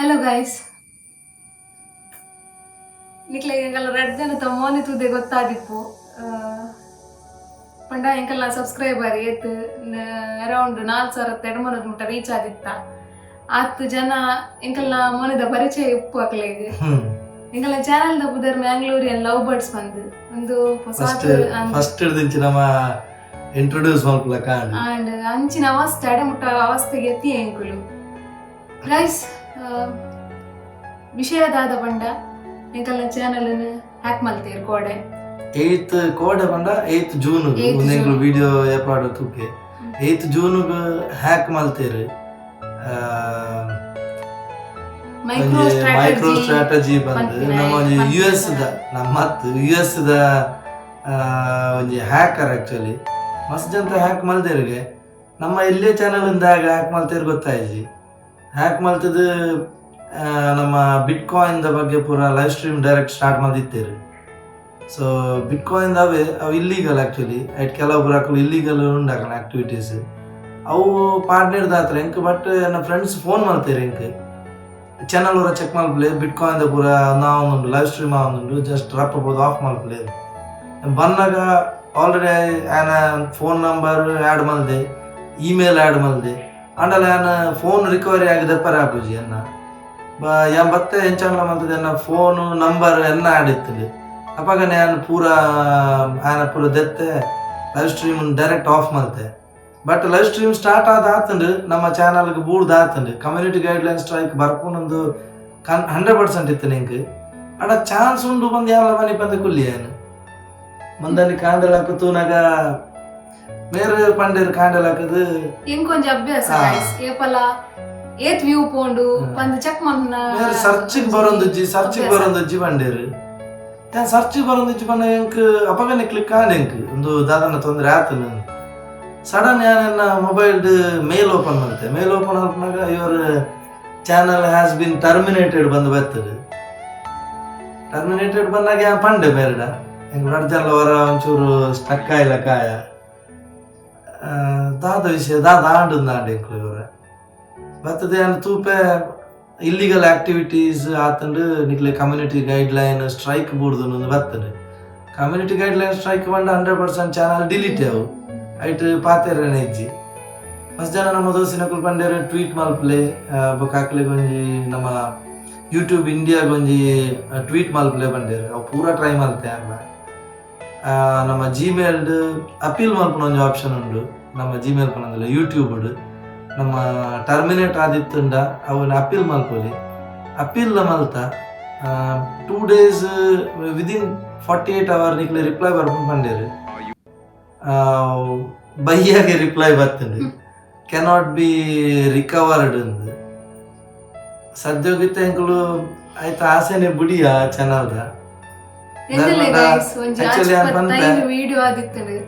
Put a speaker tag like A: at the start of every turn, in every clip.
A: Hello guys, ನಿಕ್ಲೆಗ್ ಎಂಕಲ್ನ ರಡ್ಡ್ ಜನತ ಮೋನೆ ತೂದೆ ಗೊತ್ತಾದಿಪ್ಪು. ಪಂಡ ಎಂಕಲ್ನ ಸಬ್ಸ್ಕ್ರೈಬರ್ ಏತ್, ಅರೌಂಡ್ 4000ತ್ತ ಎಡ್ಮನದ ಮುಟ್ಟ ರೀಚ್ ಆದಿತ್ತ. ಆತ್ ಜನ ಎಂಕಲ್ನ ಮೋನೆದ ಪರಿಚಯ ಇಪ್ಪು ಅಕ್ಲೆಗ್. ಎಂಕಲ್ನ ಚಾನೆಲ್ ದ ಪುದರ್ ಮ್ಯಾಂಗ್ಳೂರಿಯನ್ ಲವ್ ಬರ್ಡ್ಸ್ ಪಂದ್. ಒಂದು
B: ಫಸ್ಟ್
A: ಹೊಸಾತ್
B: ಫಸ್ಟ್ ಹಿಡ್ದಿಂಚಿ ನಮ್ಮ ಇಂಟ್ರೊಡ್ಯೂಸ್ ಮಲ್ಪುಲಕ ಆಂಡ್.
A: ಅಂಡ್ ಅಂಚಿನ ಅವಸ್ಥೆ ಅಡೆ ಮುಟ್ಟ ಅವಸ್ಥೆಗೆ ಎತ್ತಿ ಎಂಕುಲು. ಗೈಸ್, ವಿಷಯ ದಾದ ಪಂಡ, ಎಂಕಲ್ನ ಚಾನೆಲ್ ಹ್ಯಾಕ್ ಮಲ್ತೇರ್ ಕೋಡೆ.
B: ಏಯ್ತ್ ಕೋಡೆ ಪಂಡ 8 ಜೂನ್.
A: 8th
B: ಒಂದು
A: June.
B: Video ಏಪಾಡು ತೂಕೆ. 8 ಜೂನ್ ಹ್ಯಾಕ್ ಮಲ್ತೇರ್.
A: ಮೈಕ್ರೋ
B: ಮೈಕ್ರೋ
A: ಸ್ಟ್ರಾಟಜಿ
B: ಸ್ಟ್ರಾಟಜಿ ಬಂದು
A: ಪನ್ಪಿನ
B: ನಮ್ಮ ಒಂಜಿ
A: ಪನ್ಪಿನ
B: ಯು ಎಸ್ ದ ನಮ್ಮತ್ ಯು ಎಸ್ ದ ಒಂಜಿ ಹ್ಯಾಕರ್. ಆಕ್ಚುಲಿ ಮಸ್ತ್ ಜನ ಹ್ಯಾಕ್ ಮಲ್ದೇರ್ಗೆ. ನಮ್ಮ ಎಲ್ಲೇ ಚಾನಲ್ ಇಂದಾಗ ಹ್ಯಾಕ್ ಮಲ್ತೇರ್ ಗೊತ್ತಾಯ್ಜಿ. ಹ್ಯಾಕ್ ಮಲ್ತದು ನಮ್ಮ ಬಿಟ್ ಕಾಯಿನ್ the ಬಗ್ಗೆ ಪೂರ ಲೈವ್ ಸ್ಟ್ರೀಮ್ ಡೈರೆಕ್ಟ್ ಸ್ಟಾರ್ಟ್ ಮಲ್ದಿತ್ತೇರು. ಸೊ ಬಿಟ್ ಕಾಯಿನ್ ಅವೇ ಅವು ಇಲ್ಲೀಗಲ್ ಆಕ್ಚುಲಿ. ಐಟ್ ಕೆಲವೊಬ್ರು ಅಕುಲು ಇಲ್ಲೀಗಲ್ ಉಂಡಾಕಣ ಆಕ್ಟಿವಿಟೀಸ್ ಅವು ಪಾರ್ಟ್ನರ್ ದಾತ್ರ ಎಂಕ್. ಬಟ್ ಎನ್ನ ಫ್ರೆಂಡ್ಸ್ ಫೋನ್ ಮಲ್ತೇರು ಎಂಕ್, ಚಾನಲ್ ಪೂರ ಚೆಕ್ ಮಲ್ಪುಲೆ, ಬಿಟ್ ಕಾಯಿನ್ ದ ಪೂರ ನಾವೊಂದುಂಡು, ಲೈವ್ ಸ್ಟ್ರೀಮ್ ಆವೊಂದುಂಡು, ಜಸ್ಟ್ ರಪ್ಪ ಪೋದು ಆಫ್ ಮಲ್ಪುಲೆ. ಬನ್ನಗ ಆಲ್ರೆಡಿ ಆಯನ ಫೋನ್ ನಂಬರ್ ಆ್ಯಡ್ ಮಲ್ದೆ, ಇಮೇಲ್ ಆ್ಯಡ್ ಮಲ್ದೆ. ಆಂಡಲ ಆಯನ ಫೋನ್ ರಿಕವರಿ ಆಗಿದೆ ಪರ ಆಪುಜಿ. ಎನ್ನ ಯಾನ್ ಬತ್ತೆ ಎಂಚಾಂಡ್ಲ ಮಲ್ತದೆ, ಎನ್ನ ಫೋನ್ ನಂಬರ್ ಎನ್ನ ಆ್ಯಡ್ ಇತ್ತುಂಡು. ಅಪಗನೆ ಯಾನ್ ಪೂರ ಆಯನ ಪೂರ ದೆತ್ತೆ, ಲೈವ್ ಸ್ಟ್ರೀಮ್ ಡೈರೆಕ್ಟ್ ಆಫ್ ಮಲ್ತೆ. ಬಟ್ ಲೈವ್ ಸ್ಟ್ರೀಮ್ ಸ್ಟಾರ್ಟ್ ಆದ ಆತಂಡು, ನಮ್ಮ ಚಾನಲ್ಗೆ ಬೂಡ್ದು ಆತಂಡು. ಕಮ್ಯುನಿಟಿ ಗೈಡ್ಲೈನ್ ಸ್ಟ್ರೈಕ್ ಬರ್ಪುನೊಂದು ಕನ್ 100% ಇತ್ತು ನಿಂಕ್. ಅಡ ಚಾನ್ಸ್ ಉಂಡು ಬಂದು ಯಾನ್ಲ ಬನ್ನಿ ಪಂದ ಕುಲ್ಲಿ. ಯಾನ್ ಮಂದಲ್ಲಿ ಕಾಂಡಲ್ ಹಾಕು ತೂನಾಗ ಮೇರೆ ಪಂಡೇರು ಕಾಂಡಲ್ ಹಾಕದು.
A: ಎಂಕೊಂಜಿ ಅಭ್ಯಾಸ ಗೈಸ್, ಏಪಲ ಏತ್ ವ್ಯೂ ಪೋಂಡು ಪಂದ್ ಚೆಕ್ ಮನ್ನ.
B: ಮೇರೆ ಸರ್ಚಿಗೆ ಬರೊಂದುಜ್ಜಿ, ಸರ್ಚಿಗೆ ಬರೊಂದುಜ್ಜಿ ಬಂಡೇರು. ಯಾನ್ ಸರ್ಚಿಗೆ ಬರೊಂದುಜ್ಜಿ ಪಂಡ ಎಂಕ್ ಅಪಗನೆ ಕ್ಲಿಕ್ ಆಂಡ್ ಎಂಕ್, ಒಂದು ದಾದನ ತೊಂದರೆ ಆತನ. ಸಡನ್ ಯಾನ್ ಎನ್ನ ಮೊಬೈಲ್ ಮೇಲ್ ಓಪನ್ ಮಲ್ತೆ. ಮೇಲ್ ಓಪನ್ ಮಲ್ಪನಾಗ "Your channel has been terminated" ಬಂದು ಬರ್ತದೆ. ಟರ್ಮಿನೇಟೆಡ್ ಬಂದಾಗ ಯಾನ್ ಪಂಡೆ ಮೇರಡ, ಎಂಕ್ ರಡ್ಡ್ ಜನಲ ಹೊರ ಒಂಚೂರು ಸ್ಟಕ್ ಆಯ್ಲ ಕಾಯ. ದಾದ ವಿಷಯ, ದಾದ ಆಂಡು ಆಂಡ್ ಎಂಕ್ಲು ಇವರ ಬರ್ತದೆ. ಯಾನ್ ತೂಪೆ, ಇಲ್ಲಿಗಲ್ ಆಕ್ಟಿವಿಟೀಸ್ ಆತಂಡು, ನಿಕ್ಲೆ ಕಮ್ಯುನಿಟಿ ಗೈಡ್ ಲೈನ್ ಸ್ಟ್ರೈಕ್ ಬೂಡ್ದು ಬರ್ತದೆ. ಕಮ್ಯುನಿಟಿ ಗೈಡ್ ಲೈನ್ ಸ್ಟ್ರೈಕ್ ಬಂಡ 100% ಚಾನಲ್ ಡಿಲೀಟ್ ಅವು. ಐಟ್ ಪಾತೆರನೆ ಇಜ್ಜಿ. ಮಸ್ತ್ ಜನ ನಮ್ಮ ದೋಸ್ತಿನಕುಲು ಪಂಡೇರು, ಟ್ವೀಟ್ ಮಲ್ಪಲೆ, ಬೊಕ್ಕ ಅಕ್ಲೆಗ್ ಒಂಜಿ ನಮ್ಮ ಯೂಟ್ಯೂಬ್ ಇಂಡಿಯಾಗ್ ಒಂಜಿ ಟ್ವೀಟ್ ಮಲ್ಪಲೆ ಪಂಡೇರು. ಅವು ಪೂರ ಟ್ರೈ ಮಲ್ತೆ ಅಲ್ಲ. ನಮ್ಮ ಜಿಮೇಲ್ಡ್ ಅಪೀಲ್ ಮಲ್ಪುನ ಒಂಜಿ ಆಪ್ಷನ್ ಉಂಡು. ನಮ್ಮ ಜಿಮೇಲ್ ಪನಂದಿಲ್ಲ, ಯೂಟ್ಯೂಬ್ ನಮ್ಮ ಟರ್ಮಿನೇಟ್ ಆದಿತ್ತುಂಡ ಅವನ್ನ ಅಪೀಲ್ ಮಲ್ಪೊಲಿ. ಅಪೀಲ್ ಮಲ್ತ, 2 days, within 48 hour ನಿಕ್ಲೆ reply ಬರ್ಪುಂಡು ಪಂಡೇರು. ಬಯ್ಯಾಗೆ ರಿಪ್ಲೈ ಬರ್ತುಂಡು, ಕೆನಾಟ್ ಬಿ ರಿಕವರ್ಡ್ ಅಂದು. ಸದ್ಯೋಗಿತ್ತ ಎಂಕುಲು ಆಯ್ತು, ಆಸೆನೆ ಬುಡಿಯ ಚಾನಲ್ದ.
A: ಎಂಜಲೆ ಗೈಸ್, ಒಂಜಿ
B: Actually ಯಾನ್ ಪನ್ಪೆ.
A: 25 ವಿಡಿಯೋ ಆದಿತ್ತುಂಡು.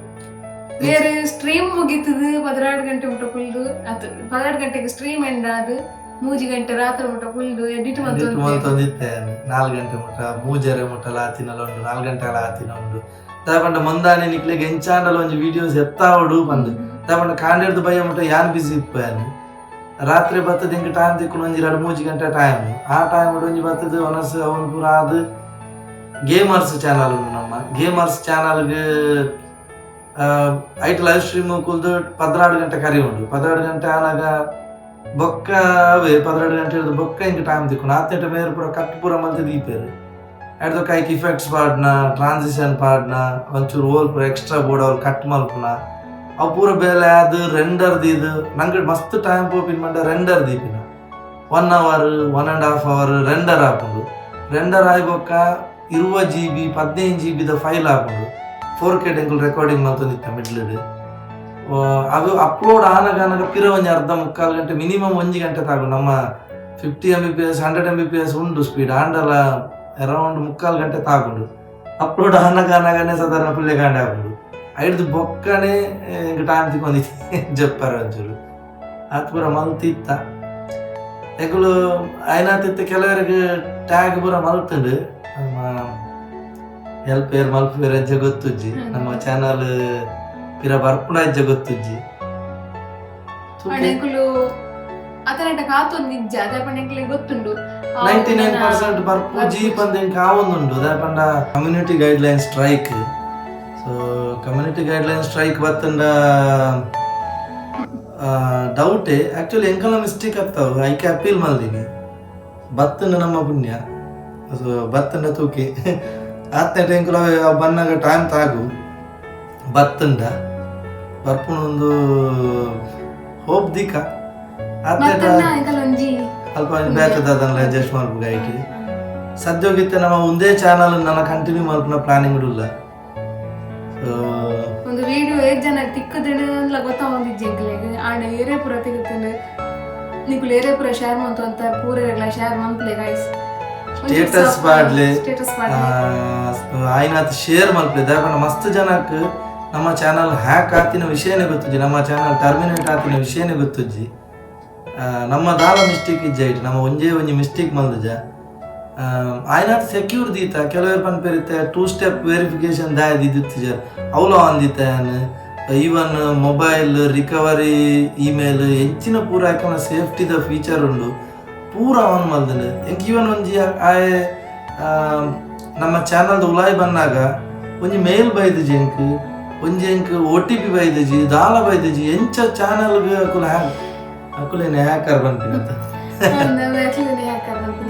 A: ಬೇರೆ ಸ್ಟ್ರೀಮ್ ಮುಗೀತದು 12 ಗಂಟೆ ಮುಟ್ಟ ಕುಲ್ದು ಅತ್ 12 ಗಂಟೆಗೆ ಸ್ಟ್ರೀಮ್ ಎಂಡ್ ಆದ್ 3 ಗಂಟೆ ರಾತ್ರಿ ಮುಟ್ಟ ಕುಲ್ದು ಎಡಿಟ್
B: ಎಡಿಟ್
A: ಮಲ್ತೊಂದು
B: ಮಲ್ತೊಂದಿತ್ತೆ. 4 ಗಂಟೆ ಮುಟ್ಟ, ಮೂಜರೆ ಮುಟ್ಟಲ ಆತಿನಲ ಉಂಡು, 4 ಗಂಟೆ ಆತಿನ ಉಂಡು. ದಾಯೆ ಮಂದಾನೆ ನಿಕ್ಲೆಗ್ ಎಂಚಾಂಡಲ ಒಂಜಿ ವಿಡಿಯೋಸ್ ಎತ್ತಾವಡು ಪಂದ್. ದಾಯೆ ಕಾಂಡೆರ್ದು ಬಯ್ಯ ಮುಟ್ಟ ಯಾನ್ ಬಿಸಿ ಇಪ್ಪ. ರಾತ್ರಿ ಬತ್ತದ ಎಂಕ್ ಟೈಮ್ ತಿಕ್ಕುನು ಒಂಜಿ ರಡ್ಡ್ ಮೂಜಿ ಗಂಟೆ ಟೈಮ್. ಆ ಟೈಮ್ ಒಂಜಿ ಬತ್ತದ ಒನಸ್ ಅವನ್ ಪೂರ ಆದ್. ಗೇಮರ್ಸ್ ಚಾನಲ್ ಉಂಡು. ನಮ್ಮ ಗೇಮರ್ಸ್ ಚಾನಲ್ಗ್ ಐಟ್ ಲೈವ್ ಸ್ಟ್ರೀಮ್ ಕುಲ್ದು 12 ಗಂಟೆ ಕರಿ ಉಂಡು. 12 ಗಂಟೆ ಆನಾಗ ಬೊಕ್ಕ ಅವೇ 12 ಗಂಟೆ ಹಿಡ್ದು ಬೊಕ್ಕ ಇಂಕ್ ಟೈಮ್ ತಿಕ್ಕುನು. ಆತೇಟ ಮೇರು ಪೂರ ಕಟ್ ಪೂರ ಮಲ್ತ್ ದೀಪೇರು. ಅಡ್ದೊಕ್ಕ ಐಕ್ ಇಫೆಕ್ಟ್ಸ್ ಪಾಡ್ನ, ಟ್ರಾನ್ಸಿಷನ್ ಪಾಡ್ನ, ಒಂಚೂರು ಓಲ್ ಪೂರ ಎಕ್ಸ್ಟ್ರಾ ಬೋರ್ಡ್ ಅವ್ರು ಕಟ್ ಮಲ್ಪುನ, ಅವು ಪೂರ ಬೇಲೆ ಅದು ರೆಂಡರ್ ದೀದು ನಂಗೆ ಮಸ್ತ್ ಟೈಮ್ ಪೋಪಿನ ಮಂಡ. ರೆಂಡರ್ ದೀಪಿನ 1 hour, 1.5 hour render ಆಪುಂಡು. ರೆಂಡರ್ ಆಯಿ ಬೊಕ್ಕ 20 ಜಿಬಿ, 15 ಜಿಬಿದ ಫೈಲ್ ಆಪುಂಡು. 4K ಎಂಕುಲು ರೆಕಾರ್ಡಿಂಗ್ ಮಲ್ತೊಂದಿತ್ತ ಮಿಡ್ಲ್ಡ್. ಅದು ಅಪ್ಲೋಡ್ ಆನಗ ಆನಗ ಪಿರ ಒಂಜಿ ಅರ್ಧ ಮುಕ್ಕಾಲು ಗಂಟೆ, ಮಿನಿಮಮ್ ಒಂಜಿ ಗಂಟೆ ತಾಗು. ನಮ್ಮ 50 Mbps, 100 Mbps ಉಂಡು ಸ್ಪೀಡ್. ಆಂಡಲ ಅರೌಂಡ್ ಮುಕ್ಕಾಲು ಗಂಟೆ ತಾಗುಂಡು. ಅಪ್ಲೋಡ್ ಆನಗ ಆನಗನೆ ಸಾಧಾರಣ ಪುಲ್ಯ ಕಾಂಡೆ ಆಪುಂಡು. ಐಡ್ದು ಬೊಕ್ಕನೆ ಎಂಕ್ ಟೈಮ್ ತಿಕ್ಕೊಂದಿ ಜಪ್ಪಾರ ಒಂಚೂರು ಆತ್ ಪೂರ ಮಲ್ತಿತ್ತ ಎಂಕುಲು. ಆಯ್ನಾತಿತ್ತ ಕೆಲವರಿಗೆ ಟ್ಯಾಗ್ ಪೂರ ಮಲ್ತುಂಡು. ನಮ್ಮ ಹೆಲ್ಪ್ ಏರ್ ಮಲ್ಪುವೆರ್ ಅಜ್ಜ ಗೊತ್ತುಜ್ಜಿ. ನಮ್ಮ ಚಾನಲ್ ಪಿರ ಬರ್ಪುಣ ಅಜ್ಜ ಗೊತ್ತುಜ್ಜಿ.
A: ಅಂಡ್ ಎಂಕುಲು ಅತನ ಆತನೇಟ ಕಾತೊಂದು ಇಜ್ಜ ಅದೇ ಪಂಡ ಎಂಕ್ಲೆಗ್ ಗೊತ್ತುಂಡು.
B: 99% ಬರ್ಪುಜಿ ಪಂದ್ ಎಂಕ್ ಆವೊಂದುಂಡು. ದಾಯೆ ಪಂಡ community guideline strike. So community guideline strike ಬತ್ತಂಡ ಡೌಟೇ. ಆಕ್ಚುಲಿ ಎಂಕಲ ಮಿಸ್ಟೇಕ್ ಆಗ್ತಾವ, ಐಕೆ ಅಪೀಲ್ ಮಲ್ದಿನಿ. ಬತ್ತಂಡ ನಮ್ಮ ಪುಣ್ಯ. ಸೊ ಬತ್ತಂಡ ತೂಕೆ ಆತ್ನೆಟ ಎಂಕುಲ ಬನ್ನಾಗ ಟೈಮ್ ತಾಗು. ಬತ್ತಂಡ ಬರ್ಪುಣ ಒಂದು ಹೋಪ್ ದಿಕ್ಕ ಆತ್ನೆಟ.
A: ಬತ್ತಂಡ ಎಂಕಲ ಒಂಜಿ
B: ಅಲ್ಪ ಒಂಜಿ ಬೇತೆ ದಾದನ್ಲ ಅಡ್ಜಸ್ಟ್ ಮಲ್ಪುಗ ಐಟ್. ಸದ್ಯೋಗಿತ್ತೆ ನಮ್ಮ ಒಂದೇ ಚಾನಲ್ ನನ್ನ ಕಂಟಿನ್ಯೂ ಮಲ್ಪುನ ಪ್ಲಾನಿಂಗ್ ಉಲ್ಲ. ಸೊ
A: ಒಂದು ವಿಡಿಯೋ ಏತ್ ಜನ ತಿಕ್ಕದಿನ ಗೊತ್ತಾವೊಂದಿಜ್ಜಿ ಎಂಕ್ಲೆಗ್. ಆಂಡ ಏರೇ ಪೂರ ತಿಕ್ಕುತ್ತಂಡು, ನಿಕುಲು ಏರೇ ಪೂರ ಶೇರ್ ಮಂತು ಅಂತ ಪೂರೆಗ್ಲ ಶೇರ್ ಮನ್ಪುಲೆ ಗೈಸ್.
B: ಸ್ಟೇಟಸ್ ಪಾಡ್ಲೆ.
A: ಸ್ಟೇಟಸ್ ಪಾಡ್ಲೆ.
B: ಆಯ್ನಾತ್ ಶೇರ್ ಮಲ್ಪಲೆ. ದಾಯೆ ಮಸ್ತ್ ಜನಕ್ ನಮ್ಮ ಚಾನಲ್ ಹ್ಯಾಕ್ ಆತಿನ ವಿಷಯನೇ ಗೊತ್ತುಜ್ಜಿ, ನಮ್ಮ ಚಾನಲ್ ಟರ್ಮಿನೇಟ್ ಆತಿನ ವಿಷಯನೇ ಗೊತ್ತುಜ್ಜಿ. ನಮ್ಮ ದಾಲ ಮಿಸ್ಟೇಕ್ ಇಜ್ಜ ಐಟ್, ನಮ್ಮ ಒಂಜೇ ಒಂಜಿ ಮಿಸ್ಟೇಕ್ ಮಲ್ದುಜ. ಆಯ್ನಾತ್ ಸೆಕ್ಯೂರ್ ದೀತ. ಕೆಲವರು ಪನ್ಪೆರಿತ್ತೆ ಟೂ ಸ್ಟೆಪ್ ವೆರಿಫಿಕೇಶನ್ ದಾಯ ದಿತ್ತುಜ, ಅವಲ ಅಂದಿತ್ತ. ಈವನ್ ಮೊಬೈಲ್ ರಿಕವರಿ ಇಮೇಲ್ ಎಂಚಿನ ಪೂರ ಆಯ್ಕನ ಸೇಫ್ಟಿದ ಫೀಚರ್ ಉಂಡು, ಪೂರ ಆನ್ ಮಲ್ದನು. ಎಂಕ್ ಈವನ್ ಒಂಜಿ ಆಯೆ ನಮ್ಮ ಚಾನಲ್ದ ಉಲಾಯ್ ಬನ್ನಾಗ ಒಂಜಿ ಮೇಲ್ ಬೈದುಜಿ ಎಂಕ್, ಒಂಜಿ ಎಂಕ್ ಒಟಿಪಿ ಬೈದುಜಿ, ದಾಲ ಬೈದುಜಿ. ಎಂಚ ಚಾನಲ್ಗೆ ಅಕುಲು ಹ್ಯಾಕ್, ಅಕುಲೇನೆ ಹ್ಯಾಕರ್ ಪನ್ಪಿನಂತ.
A: ಹ್ಯಾಕರ್ ಮನ್ಪಿನ.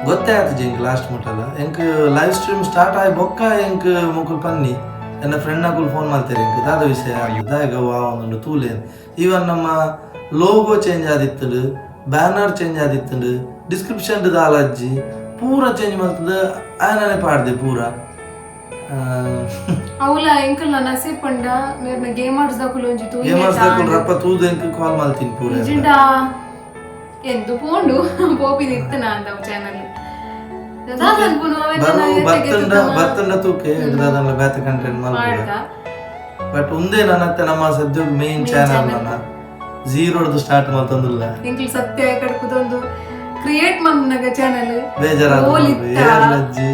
B: ಗೊತ್ತೇ ಆತುಜಿ ಎಂಕ್ ಲಾಸ್ಟ್ ಮುಟ್ಟಲ. ಎಂಕ್ ಲೈವ್ ಸ್ಟ್ರೀಮ್ ಸ್ಟಾರ್ಟ್ ಆಯ್ ಬೊಕ್ಕ ಎಂಕ್ ಮೊಕುಲು ಪನ್ನಿ, ಎನ್ನ ಫ್ರೆಂಡ್ ಅಕುಲು ಫೋನ್ ಮಾಡ್ತಾರೆ ಎಂಕ್, ದಾದ ವಿಷಯ ದಾಯಗ ವಾ ಒಂದುಂಡು ತೂಲೆ. ಈವನ್ ನಮ್ಮ ಲೋಗೋ ಚೇಂಜ್ ಆದಿತ್ತುಂಡು, ಬ್ಯಾನರ್ ಚೇಂಜ್ ಆದಿತ್ತುಂಡು, ಡಿಸ್ಕ್ರಿಪ್ಷನ್ ದಾಲ ಅಜ್ಜಿ, ಪೂರ ಚೇಂಜ್ ಮಲ್ತದ ಆಯನನೆ ಪಾಡ್ದೆ ಪೂರ.
A: ಅವಲ ಎಂಕಲ್ನ ನಸೀಬ್ ಪಂಡ ಮೇರ್ನ ಗೇಮರ್ಸ್ ದಕುಲು ಒಂಜಿ ತೂಯಿನೆ.
B: ಗೇಮರ್ಸ್ ದಕುಲು ರಪ್ಪ ತೂದು ಎಂಕ್ ಕಾಲ್ ಮಲ್ತೀನಿ ಪೂರ.
A: ಇಜಿಂಡ ಎಂದು ಪೋಂಡು ಪೋಪಿನ ಇತ್ತನ ಅಂತ ಚಾನಲ್.
B: ಬರು ಬತ್ತಂಡ ಬತ್ತಂಡ ತೂಕೆ ದಾದನ್ಲ ಬೇತೆ ಕಂಟೆಂಟ್ ಮಲ್ಪುಗ.
A: ಮಾಡ್ದ.
B: ಬಟ್ ಒಂದೇ ನನ್ನತ್ತೆ ನಮ್ಮ ಸದ್ಯಕ್ಕೆ ಮೇನ್ ಚಾನಲ್. ನನ್ನ ಝೀರೋಡ್ದು ಸ್ಟಾರ್ಟ್ ಮಲ್ತೊಂದುಲ್ಲ.
A: ಎಂಕ್ಲು ಸತ್ಯ ಕಡ್ಕುದೊಂದು ಕ್ರಿಯೇಟ್ ಮನ್ನಾಗ ಚಾನಲ್.
B: ಬೇಜಾರಾದ.
A: ಓಲಿತ್ತ.
B: ಏರ್ಲಜ್ಜಿ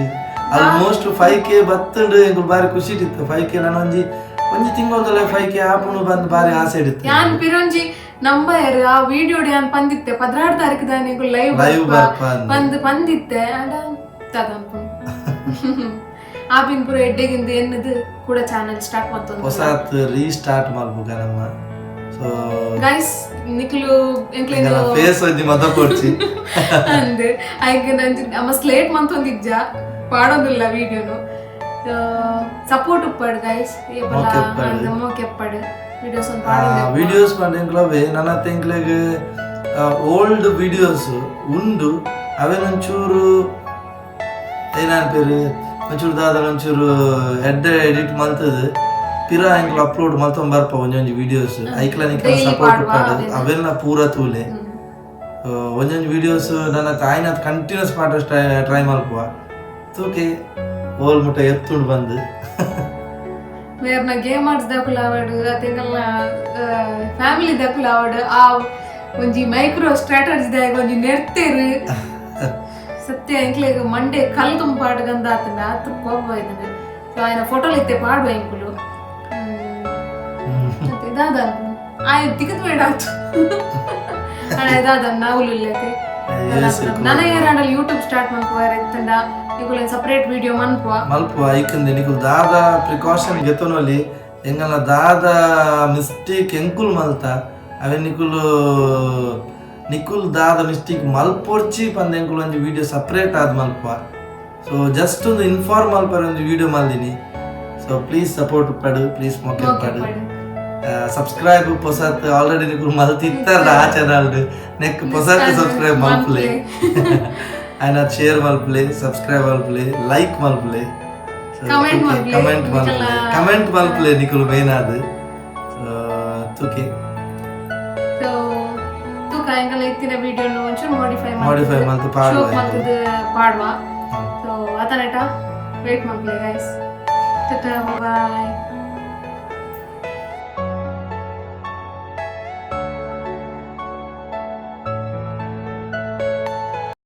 B: ಆಲ್ಮೋಸ್ಟ್ 5K ಬತ್ತಂಡು ಎಂಕುಲು ಬಾರಿ ಖುಷಿ ಇತ್ತು. 5K ನಾನು ಒಂಜಿ ಒಂಜಿ ತಿಂಗಳದಲ್ಲ 5K ಆಪುಣು ಬಂದು ಬಾರಿ ಆಸೆ ಇತ್ತು.
A: ಯಾನ್ ಪಿರೊಂಜಿ ನಂಬರ್ ಆ ವಿಡಿಯೋ ಯಾನ್ ಪಂದಿತ್ತೆ, 16 ತಾರೀಕು ದಾನೆ ಲೈವ್
B: ಲೈವ್ ಬರ್ಪ ಅಂದ್.
A: ಪಂದ್ ಪಂದಿತ್ತೆ. ಅಂಡ ತದನ್ಪು ಆಪಿನ್ ಪೂರ ಎಡ್ಡೆಗಿಂದ ಎನ್ನದು ಕೂಡ ಚಾನಲ್ ಸ್ಟಾರ್ಟ್ ಮತ್ತೊಂದು
B: ಹೊಸಾತ್ ರೀಸ್ಟಾರ್ಟ್ ಮಲ್ಪುಗ ನಮ್ಮ. ಸೊ
A: ಗೈಸ್, ನಿಕ್ಲು ಎಂಕ್ಲೇನು
B: ಫೇಸ್ ಒಂಜಿ ಮದ ಕೊಡ್ಚಿ.
A: ಅಂದ್ ಐಕ್ ನಂಜಿ ಅಮ್ಮ ಸ್ಲೇಟ್ ಮಂತೊಂದಿಜ್ಜ, ಪಾಡೊಂದುಲ್ಲ ವಿಡಿಯೋನು. ಸಪೋರ್ಟ್ ಉಪ್ಪಾಡು ಗೈಸ್.
B: ಮೋಕೆ ಉಪ್ಪಾಡು.
A: ಮೋಕೆಪ್ಪಾಡು ವಿಡಿಯೋಸ್ ಒಂದು ಪಾಡೊಂದು.
B: ವಿಡಿಯೋಸ್ ಪಂಡ ಎಂಕ್ಲವೇ ನನ್ನ ಎಂಕ್ಲೆಗ್ ಓಲ್ಡ್ ವಿಡಿಯೋಸ್ ಉಂಡು. ಅವೇನೊಂಚೂರು ಏನನ್ಪೇರು ಒಂಚೂರು ದಾದ ಒಂಚೂರು ಎಡ್ಡೆ ಎಡಿಟ್ ಮಲ್ತದು ಪಿರ ಎಂಕ್ಲು ಅಪ್ಲೋಡ್ ಮಲ್ತೊಂದು ಬರ್ಪ. ಒಂಜೊಂಜಿ ವಿಡಿಯೋಸ್ ಐಕ್ಲ ನಿಕ್ಲ
A: Daily
B: support
A: ಪಾಡ್ವ
B: ಉಪ್ಪಾಡು.
A: ಅವೆಲ್ಲ.
B: ಅವೆಲ್ಲ ಪೂರ ತೂಲೆ. ಒಂಜೊಂಜಿ ವಿಡಿಯೋಸ್ ನನ್ನ ತಾಯಿನ ಕಂಟಿನ್ಯೂಸ್ ಪಾಠ ಟ್ರೈ ಮಲ್ಪುವ. ತೂಕೆ ಓಲ್ ಮುಟ್ಟ ಎತ್ತುಂಡು ಬಂದು.
A: ಮೇರ್ನ ಗೇಮರ್ಸ್ ದಕುಲು ಆವಡ್, ಅತೆಂಗಲ್ನ ಫ್ಯಾಮಿಲಿ ದಕುಲು ಆವಡ್, ಆ ಒಂಜಿ ಮೈಕ್ರೋ ಸ್ಟ್ರಾಟಜಿ ದಾಗ ಒಂಜಿ ನೆರ್ತೇರು. ಸತ್ಯ ಎಂಕ್ಲೆಗ್ ಮಂಡೆ ಕಲ್ ತುಂಪಾಡ್ಗಂದ ಆತಂಡ, ಆತ್ ಕೋಪ ಇದ್ದಾನೆ. ಸೊ ಆಯ್ನ ಫೋಟೋ ಇತ್ತೆ ಪಾಡುವ ಎಂಕುಲು. ಮತ್ತೆ ದಾದ ಆಯ್ ತಿಕ್ಕದ್ ಬೇಡ ಆತು. ಅಣ್ಣ ದಾದ ನಾವುಲು ಇಲ್ಲತೆ. ನನ್ನ ಏರಾಂಡಲ್ ಯೂಟ್ಯೂಬ್ ಸ್ಟಾರ್ಟ್ ಮನ್ಪುವ ಇತ್ತಂಡ ನಿಕುಲು ಸಪರೇಟ್ ವಿಡಿಯೋ ಮನ್ಪುವ.
B: ಮಲ್ಪುವ. ಐಕಂದೆ ನಿಕುಲು ದಾದ ಪ್ರಿಕಾಷನ್ ಗೆತೊನೊಲಿ, ಎಂಗಲ್ನ ದಾದ ಮಿಸ್ಟೇಕ್ ಎಂಕುಲು ಮಲ್ತ ಅವೆ ನಿಕುಲು ನಿಕುಲ್ ದಾದ ಮಿಸ್ಟೇಕ್ ಮಲ್ಪೊರ್ಚಿ ಪಂದ್ ಎಂಕುಲು ಒಂಜಿ ವಿಡಿಯೋ ಸಪ್ರೇಟ್ ಆದ್ ಮಲ್ಪುವ. ಸೊ ಜಸ್ಟ್ ಒಂದು ಇನ್ಫಾರ್ಮ್ ಮಲ್ಪರ ಒಂಜಿ ವಿಡಿಯೋ ಮಲ್ದಿನಿ. ಸೊ ಪ್ಲೀಸ್ ಸಪೋರ್ಟ್ ಉಪ್ಪಡು, ಪ್ಲೀಸ್ ಮೊಕೆ ಉಪ್ಪಡು. ಸಬ್ಸ್ಕ್ರೈಬ್ ಪೊಸತ್ ಆಲ್ರೆಡಿ ನಿಕುಲು ಮಲ್ತಿತ್ತಾರ ಆ ಚಾನಲ್ ನೆಕ್. ಪೊಸತ್ ಸಬ್ಸ್ಕ್ರೈಬ್ ಮಲ್ಪುಲೆ, ಆಯ್ನ ಶೇರ್ ಮಲ್ಪುಲೆ, ಸಬ್ಸ್ಕ್ರೈಬ್ ಮಲ್ಪುಲೆ, ಲೈಕ್ ಮಲ್ಪುಲೆ.
A: Comment ಮಲ್ಪುಲೆ.
B: ಕಮೆಂಟ್ ಮಲ್ಪುಲೆ. ಕಮೆಂಟ್ ಮಲ್ಪುಲೆ ನಿಕುಲು ಮೇನ್ ಆದ್. ಸೊ ತುಕೆ.
A: ಸೊ ತೂಕ ಎಂಕಲ್ನ ಇತ್ತಿನ ವಿಡಿಯೋನು ಒಂಚೂರು ಮಾಡಿಫೈ
B: ಮಾಡಿಫೈ ಮಲ್ತ್ ಪಾಡುವ.
A: ಶೋಕ್ ಮಲ್ತದ ಪಾಡುವ. ಸೊ ಅತನೇಟ ವೇಟ್ ಮಲ್ಪುಲೆ ಗೈಸ್. ಟಾಟಾ, ಬಾಯ್.